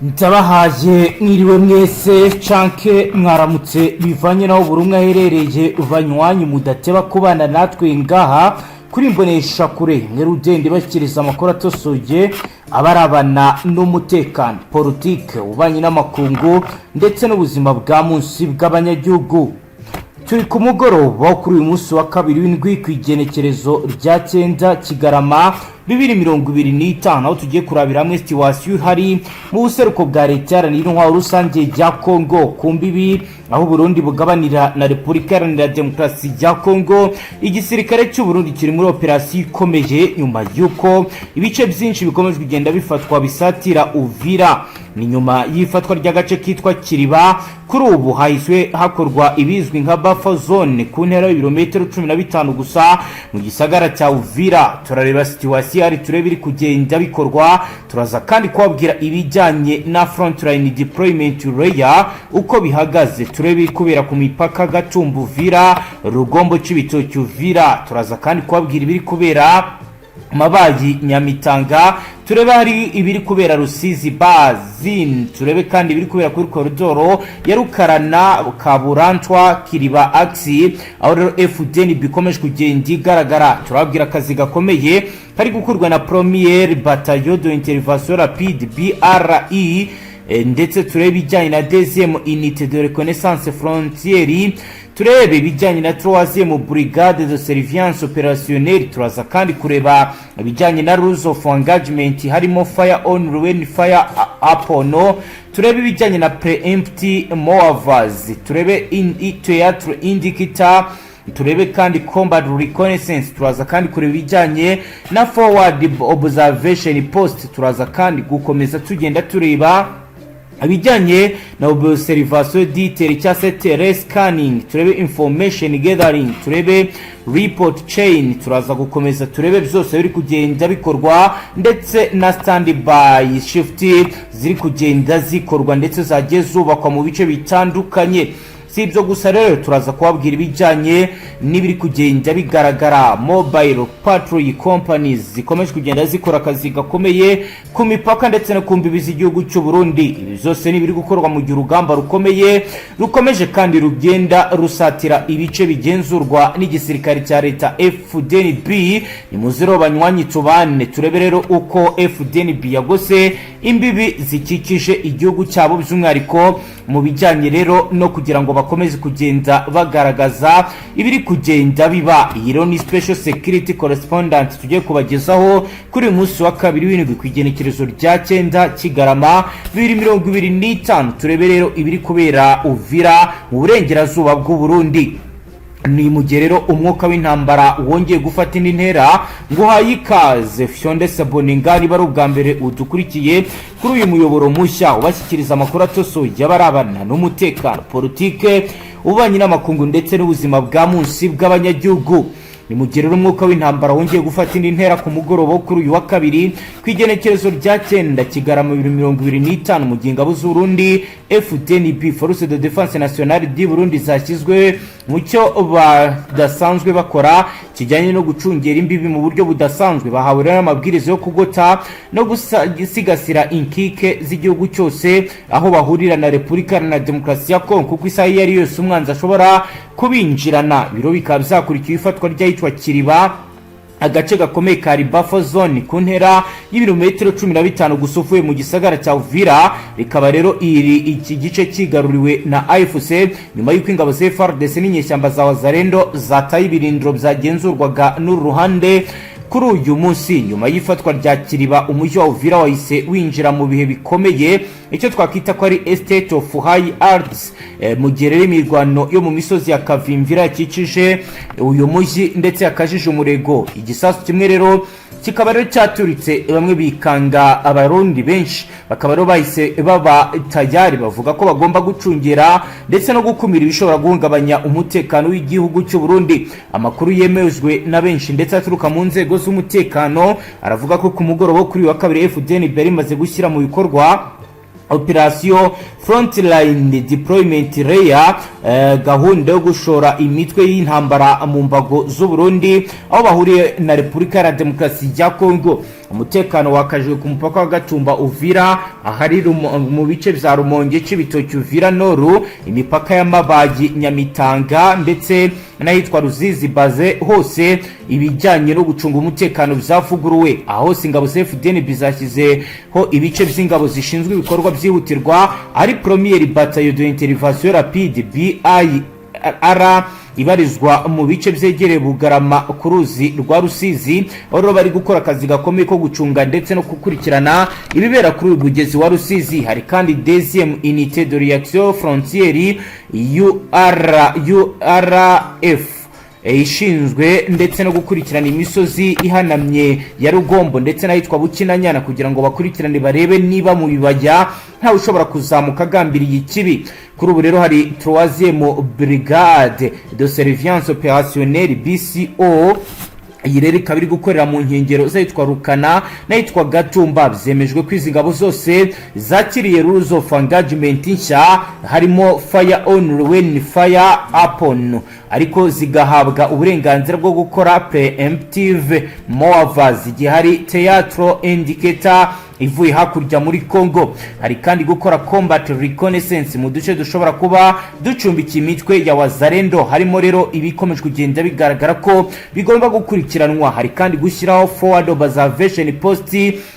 Ndabahaye mwiriwe mwese canke mwaramutse, bivanye naho buri umwe aherereye. Banywanyi mudateba kubana natwe ngaha kuri Imbonesha Kure, mwe rudende bashyikiriza amakuru atosoye abarabana n'umutekano, politike, ububanyi n'amakungu ndetse n'ubuzima bwa munsi bw'abanyagihugu. Turi ku mugoroba wo kuri uyu munsi wa kabiri w'indwi, ku igenekerezo rya 9 Kigarama 2025, aho tugiye kurabira hamwe situation ihari mu buseruko bwa Leta Iharanira Intwaro Rusange ya Kongo, ku mbibi aho Burundi bugabanira na Repubulika Iharanira Demokarasi ya Kongo. Igisirikare cy'u Burundi kiri muri operasiyo ikomeye nyuma y'uko ibice byinshi bikomeje kugenda bifatwa bisatira Uvira. Ni nyuma y'ifatwa ry'agace kitwa Kiriba. Kuri ubu hahiswe hakorwa ibizwi nka buffer zone ku ntera y'ibirometero 15 gusa mu gisagara cya Uvira. Turareba situation ihari, turebe iri kugenda bikorwa. Turaza kandi kubabwira ibijyanye na frontline deployment layer uko bihagaze, turebe ibiri kubera ku mipaka Gatumba Uvira, Rugombo Cibitoki Uvira. Turaza kandi kubabwira ibiri kubera Mabayi Nyamitanga, turebe hari ibiri kubera Rusizi Bazin, turebe kandi ibiri kubera kuri koridoro ya Rukarana Kaburantwa Kiriba axe, aho rero FDNB ikomeje kugenda igaragara. Turababwira akazi gakomeye kari gukorwa na Première Bataillon de Intervention Rapide BRI, ndetse turebe ibijyanye na deuxième unité de reconnaissance frontière, turebe ibijyanye na troisième brigade de surveillance opérationnelle. Turaza kandi kureba ibijyanye na rules of engagement, harimo fire only when fired upon, turebe ibijyanye na preemptive maneuvers, turebe in theatre indicator, turebe kandi combat reconnaissance. Turaza kandi kureba ibijyanye na forward observation post. Turaza kandi gukomeza tugenda tureba ibijyanye na observation detail cyangwa se terrain scanning, turebe information gathering, turebe report chain. Turaza gukomeza turebe byose biri kugenda bikorwa, ndetse na standby shift ziri kugenda zikorwa ndetse zagiye zubakwa mu bice bitandukanye. Si ibyo gusa rero, turaza kubabwira ibijyanye n'ibiri kugenda bigaragara, mobile patrol companies zikomeje kugenda zikora akazi gakomeye ku mipaka ndetse no ku mbibi z'igihugu cy'u Burundi. Ibi byose ni ibiri gukorwa mu gihe urugamba rukomeye rukomeje kandi rugenda rusatira ibice bigenzurwa n'igisirikare cya leta FDNB. Ni muziro banywanyi, tubane turebe rero uko FDNB yagose imbibi zikikije igihugu cyabo, by'umwihariko mu bijyanye rero no kugira ngo bakomeze kugenda bagaragaza ibiri kugenda biba. Iyi rero ni special security correspondent tugiye kubagezaho kuri uyu munsi wa kabiri w'indwi, ku igenekerezo rya 9 Kigarama 2025. Turebe rero ibiri kubera Uvira mu burengerazuba bw'u Burundi. Ni mu gihe rero umwuka w'intambara wongeye gufata indi ntera. Ngo uhaye ikaze, fyonde s'abonner niba ari ubwa mbere udukurikiye kuri uyu muyoboro mushya ubashyikiriza amakuru atosoye y'abarabana n'umutekano, politike, ububanyi n'amakungu ndetse n'ubuzima bwa munsi bw'abanyagihugu. Ni mu gihe rero umwuka w'intambara wongeye gufata indi ntera ku mugoroba wo kuri uyu wa kabiri, ku igenekerezo rya 9 Kigarama 2025, mu gihe ingabo z'Uburundi FDNB, Force de Défense Nationale du Burundi, zashyizwe mu cyo badasanzwe bakora kijyanye no gucungera imbibi mu buryo budasanzwe. Bahawe rero amabwiriza yo kugota no gusigasira inkike z'igihugu cyose aho bahurira na Repubulika Iharanira Demokarasi ya Kongo, kuko isaha iyo ari yose umwanzi ashobora kubinjirana. Ibiro bikaba byakurikiye ifatwa ry'ahitwa Kiriba, agace gakomeye ka buffer zone ku ntera y'ibirometero 15 gusa uvuye mu gisagara cya Uvira. Rikaba rero iri iki gice kigaruriwe na AFC nyuma y'uko ingabo za FARDC n'inyeshyamba za Wazalendo zataye ibirindiro byagenzurwaga n'uru ruhande kuri uyu munsi. Nyuma y'ifatwa rya Kiriba, umujyi wa Uvira wahise winjira mu bihe bikomeye, icyo twakwita ko ari state of high alert, mu gihe rero imirwano yo mu misozi ya Kavimvira yakikije uyu mujyi ndetse yakajije umurego. Igisasu kimwe rero kikaba rero cyaturitse, bamwe bikanga, Abarundi benshi bakaba rero bahise baba tayari, bavuga ko bagomba gucungira ndetse no gukumira ibishobora guhungabanya umutekano w'igihugu cy'u Burundi. Amakuru yemejwe na benshi ndetse aturuka mu nzego z'umutekano aravuga ko ku mugoroba wo kuri uyu wa kabiri FDNB yari imaze gushyira mu bikorwa operation frontline deployment layer, gahunda yo gushora imitwe y'intambara mu mbago z'u Burundi aho bahuriye na Repubulika ya Demokarasi ya Kongo. Umutekano wakajwe ku mupaka wa Gatumba, Uvira, ahari mu bice bya Rumonge, Cibitoki, Uvira Nord, imipaka y'Amabayi, Nyamitanga ndetse n'ahitwa Ruzizi Baze. Hose ibijyanye no gucunga umutekano byavuguruwe. Aho hose ingabo za FDNB zashyizeho ibice by'ingabo zishinzwe ibikorwa byihutirwa, ari Première Bataillon de Intervention Rapide, BIR, ibarizwa mu bice byegereye Bugarama ku ruzi rwa Rusizi, aho rero bari gukora akazi gakomeye ko gucunga ndetse no gukurikirana ibibera kuri uyu mugezi wa Rusizi. Hari kandi Deuxième Unité de Réaction Frontière, UR, URF, ishinzwe ndetse no gukurikirana imisozi ihanamye ya Rugombo ndetse n'ahitwa Bukinanyana, kugira ngo bakurikirane barebe niba mu bibaya ntawe ushobora kuzamuka agambiriye ikibi. Kuri ubu rero hari Troisième Brigade de Surveillance Opérationnelle, BCO. Iyi rero ikaba iri gukorera mu nkengero z'ahitwa Rukana n'ahitwa Gatumba. Byemejwe ko izi ngabo zose zakiriye rules of engagement nshya, harimo fire only when fired upon, ariko zigahabwa uburenganzira bwo gukora preemptive maneuvers igihe hari threat indicator ivuye hakurya muri Congo. Hari kandi gukora combat reconnaissance mu duce dushobora kuba ducumbikiye imitwe ya Wazalendo. Harimo rero ibikomeje kugenda bigaragara ko bigomba gukurikiranwa. Hari kandi gushyiraho forward observation post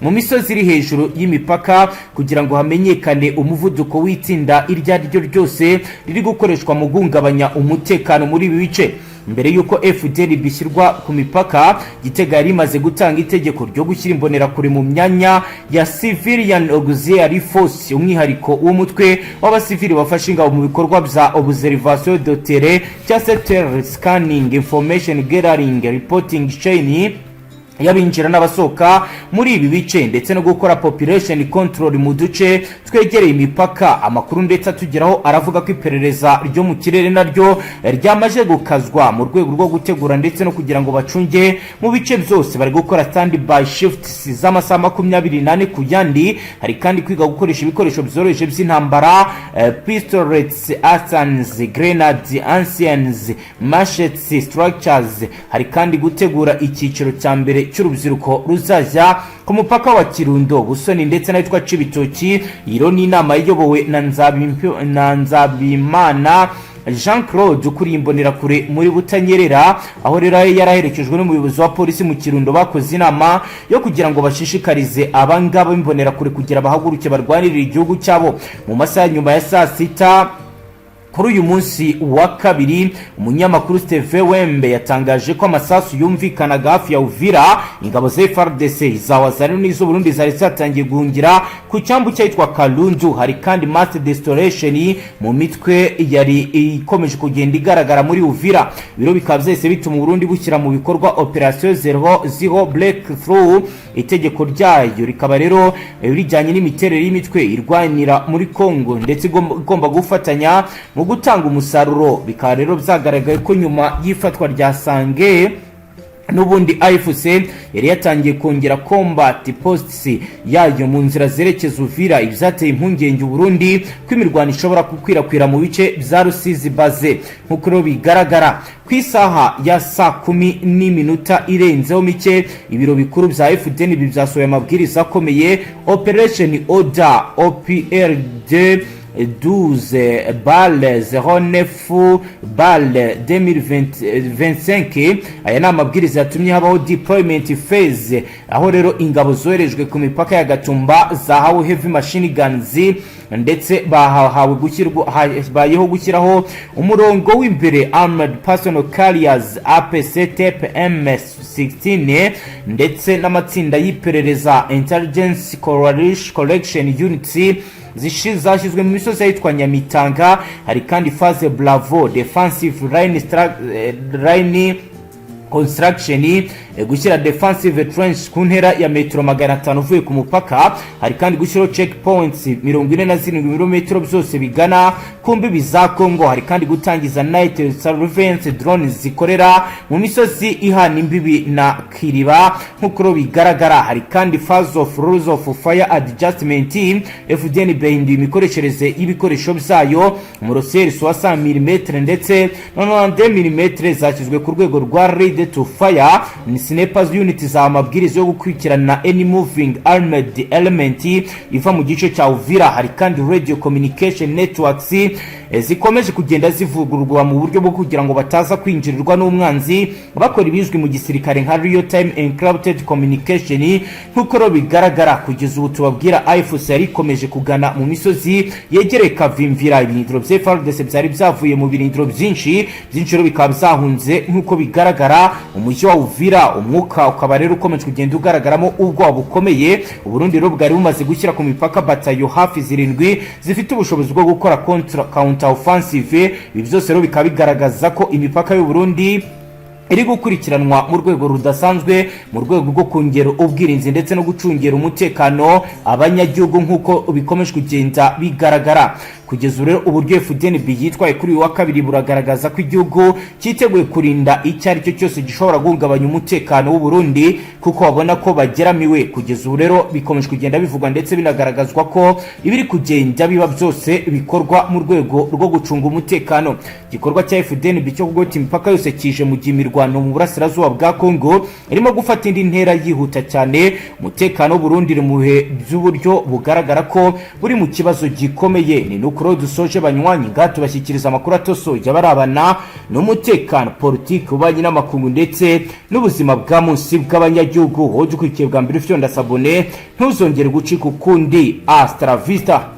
mu misozi iri hejuru y'imipaka, kugira ngo hamenyekane umuvuduko w'itsinda iryo ari ryo ryose riri gukoreshwa mu guhungabanya umutekano muri ibi bice. Mbere y'uko FDNB ishyirwa ku mipaka, Gitega yari imaze gutanga itegeko ryo gushyira imbonerakure mu myanya ya Civilian Auxiliary Force, umwihariko w'umutwe w'abasivili bafasha ingabo mu bikorwa bya observation de terrain cyangwa se terrain scanning, information gathering, reporting chain y'abinjira n'abasohoka muri ibi bice, ndetse no gukora population control mu duce twegereye imipaka. Amakuru ndetse atugeraho aravuga ko iperereza ryo mu kirere naryo ryamaze gukazwa mu rwego rwo gutegura ndetse no kugira ngo bacunge mu bice byose. Bari gukora stand by shifts z'amasaha 24 ku yandi. Hari kandi kwiga gukoresha ibikoresho byoroheje by'intambara, pistolets, arsenals, grenades, anciens, machetes, structures. Hari kandi gutegura icyiciro cya mbere cy'urubyiruko ruzajya ku mupaka wa Kirundo, Busoni ndetse n'ahitwa Cibitoki. Iyo ni inama iyobowe na Nzabimana Jean Claude, ukuriye imbonerakure muri Butanyerera, aho rero yari aherekejwe n'umuyobozi wa polisi mu Kirundo. Bakoze inama yo kugira ngo bashishikarize abangaba b'imbonerakure kugira bahaguruke barwanirire igihugu cyabo. Mu masaha nyuma ya saa 6 kuri uyu munsi wa kabiri, umunyamakuru Steve Wembe yatangaje ko amasasu yumvikanaga hafi ya Uvira. Ingabo za FARDC, za Wazalendo n'iz'Uburundi zari zatangiye guhungira ku cyambu cyitwa Kalundu. Hari kandi mass desertion mu mitwe yari ikomeje kugenda igaragara muri Uvira. Biro bikaba byahise bituma Uburundi bushyira mu bikorwa Operation Zero Breakthrough. Itegeko ryayo rikaba rero rijyanye n'imiterere y'imitwe irwanira muri Congo ndetse igomba gufatanya mu gutanga umusaruro. Bikaba rero byagaragaye ko nyuma y'ifatwa rya Sange, n'ubundi AFC yari yatangiye kongera combat posts yayo mu nzira zerekeza Uvira, ibyateye impungenge Uburundi ko imirwano ishobora gukwirakwira mu bice bya Rusizi Baze. Nk'uko rero bigaragara, ku isaha ya saa 10 n'iminota irenzeho mike, ibiro bikuru bya FDNB byasohoye amabwiriza akomeye, Operation Order OPRD 12/09/2025. Aya ni amabwiriza yatumye habaho deployment phase, aho rero ingabo zoherejwe ku mipaka ya Gatumba zahawe heavy machine guns, ndetse bahawe gushyirwa bayeho gushyiraho umurongo w'imbere, armored personnel carriers, APC type M16, ndetse n'amatsinda y'iperereza, intelligence collection units, zashyizwe mu misozi ahitwa Nyamitanga. Hari kandi phase Bravo, defensive line construction, gushyira defensive trench ku ntera ya metero 500 uvuye ku mupaka. Hari kandi gushyiraho checkpoints 47 birometero byose bigana ku mbibi za Congo. Hari kandi gutangiza night surveillance drones zikorera mu misozi ihana imbibi na Kiriba. Nk'uko rero bigaragara, hari kandi phase of rules of fire adjustment. FDNB yahinduye imikoreshereze y'ibikoresho byayo. Mortier 60 mm ndetse na 90 mm zashyizwe ku rwego rwa ready to fire. Ni Snipers unit za amabwiriza yo gukurikirana any moving armed element iva mu gice cya Uvira. Hari kandi radio communication networks zikomeje kugenda zivugururwa mu buryo bwo kugira ngo bataza kwinjirirwa n'umwanzi, bakora ibizwi mu gisirikare nka real time encrypted communication. Nk'uko rero bigaragara, kugeza ubu tubabwira, AFC yari ikomeje kugana mu misozi yegereye Kavimvira. Ibirindiro bya FARDC byari byavuye mu birindiro byinshi byinshi rero bikaba byahunze. Nk'uko bigaragara, umujyi wa Uvira umwuka ukaba rero ukomeje kugenda ugaragaramo ubwoba bukomeye. Uburundi rero bwari bumaze gushyira ku mipaka batayo hafi 7 zifite ubushobozi bwo gukora counter offensive. Ibi byose rero bikaba bigaragaza ko imipaka y'u Burundi iri gukurikiranwa mu rwego rudasanzwe, mu rwego rwo kongera ubwirinzi ndetse no gucungira umutekano abanyagihugu, nk'uko bikomeje kugenda bigaragara. Kugeza ubu rero, uburyo FDNB yitwaye kuri uyu wa kabiri buragaragaza ko igihugu cyiteguye kurinda icyo ari cyo cyose gishobora guhungabanya umutekano w'u Burundi, kuko babona ko bageramiwe. Kugeza ubu rero bikomeje kugenda bivugwa ndetse binagaragazwa ko ibiri kugenda biba byose bikorwa mu rwego rwo gucunga umutekano. Igikorwa cya FDNB cyo kugota imipaka yose kije mu gihe imirwano mu burasirazuba bwa Congo irimo gufata indi ntera yihuta cyane. Umutekano w'u Burundi mu bihe by'uburyo bugaragara ko buri mu kibazo gikomeye. Ni nuko rero dusoje, banywanyi. Ngaha tubashyikiriza amakuru atosoye abarabana n'umutekano, politiki, ububanyi n'amakungu ndetse n'ubuzima bwa munsi bw'abanyagihugu. Wowe ukurikiye bwa mbere, ufite s'abonner, ntuzongere gucika ukundi. Hasta la vista.